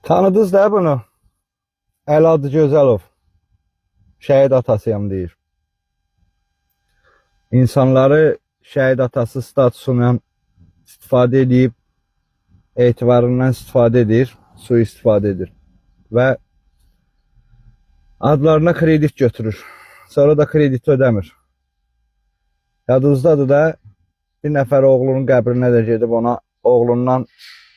Tanıdınız da bunu? Əli Adıgözəlov. Şəhid atasıyam deyir. İnsanları şəhid atası statusundan istifadə edib, etibarından istifadə edir, sui-istifadə edir və adlarına kredit götürür. Sonra da krediti ödəmir. Yadınızdadır da bir nəfər oğlunun qəbrinə də gedib ona oğlundan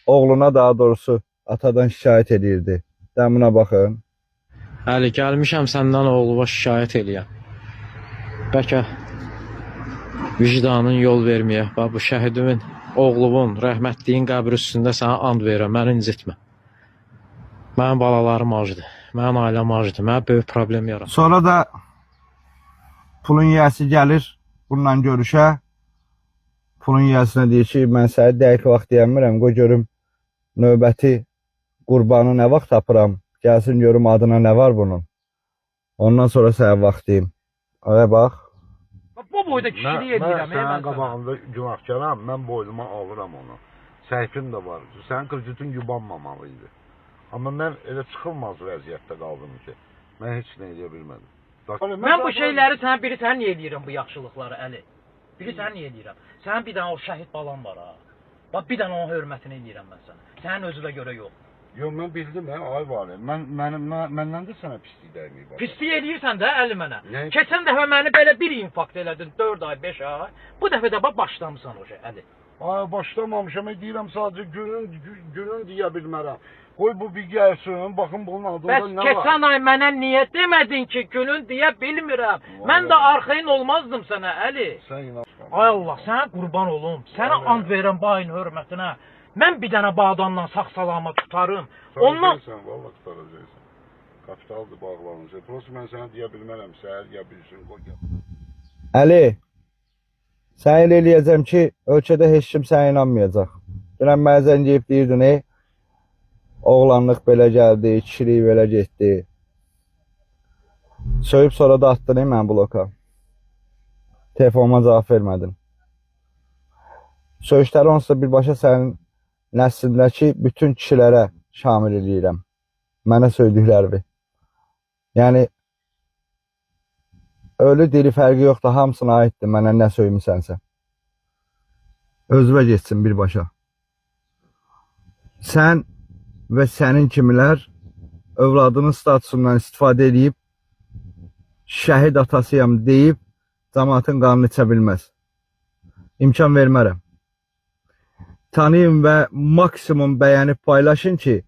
oğluna daha doğrusu atadan şikayət edirdi. Dən buna baxın. Əli, gəlmişəm səndən oğluma şikayət eləyəm. Bəlkə vicdanın yol verməyə. Bax bu şəhidimin, oğlumun, rəhmətliyin qəbri üstündə sənə and verirəm, məni incitmə. Mənim balalarım acdır, mənim ailəm acdır, mənə böyük problem yaranır. Sonra da pulun yiyəsi gəlir bununla görüşə. Pulun yiyəsinə deyir ki, mən sənə dəqiq vaxt deyəmirəm, qoy görüm növbəti qurbanı nə vaxt tapıram. Gəlsin görüm adına nə var bunun. Ondan sonra sənə vaxt deyim. Aya bax. Bax, bu boyda kişilik Mən edirəm, ey sənin mən sənə. qabağında günahkaram, mən boynuma alıram onu. Səhvim də var. Sənin kreditin yubanmamalı idi. Amma mən elə çıxılmaz vəziyyətdə qaldım ki, mən heç nə eləyə bilmədim. Mən bu şeyləri sənə biri sən niyə eləyirəm bu yaxşılıqları Əli? Biri sən niyə eləyirəm? Sənin bir dənə o şəhid balan var ha. Bax bir dənə onun hörmətini eləyirəm mən sənə. Sənin özünə görə yox. Yox, mən bildim, hə, ay var. Mən mənim mən, məndən də sənə pislik dəyməyib. axı. Pislik eləyirsən də Əli mənə. Nə? Keçən dəfə məni belə bir infarkt elədin 4 ay, 5 ay. Bu dəfə də bax başlamısan o şey Əli. Ay başlamamışam, deyirəm sadəcə günün günün deyə bilmərəm. Qoy bu bir gəlsin, baxın bunun adında Bəs nə var. keçən ay mənə niyə demədin ki, günün deyə bilmirəm. Mən də arxayın olmazdım sənə Əli. Sən inan. Ay Allah, sənə qurban olum. Sənə Ay. and verirəm bu ayın hörmətinə. Mən bir dənə bu adamdan sağ-salamat tutarım. Ondan Qurtaracaqsan, vallah qurtaracaqsan. Kapitaldır bağlanacaq. Prosta mən sənə deyə bilmərəm, səhər ya bilsin, qoy gəl. Əli, sən elə eləyəcəm ki, ölkədə heç kim sənə inanmayacaq. Dünən mənə zəng edib deyirdin, ey, oğlanlıq belə gəldi, kişilik belə getdi. Söyüb sonra da atdın ey, məni bloka. Telefonuma cavab vermədin. Söyüşləri onsuz da birbaşa sənin nəslindəki bütün kişilərə şamil eləyirəm. Mənə söydükləri. Yəni ölü diri fərqi yoxdur, hamısına aiddir mənə nə söymüsənsə. Özünə getsin birbaşa. Sən və sənin kimilər övladının statusundan istifadə edib şəhid atasıyam deyib cəmaatın qanını içə bilməz. İmkan vermərəm. Tanıyın və maksimum bəyənib paylaşın ki,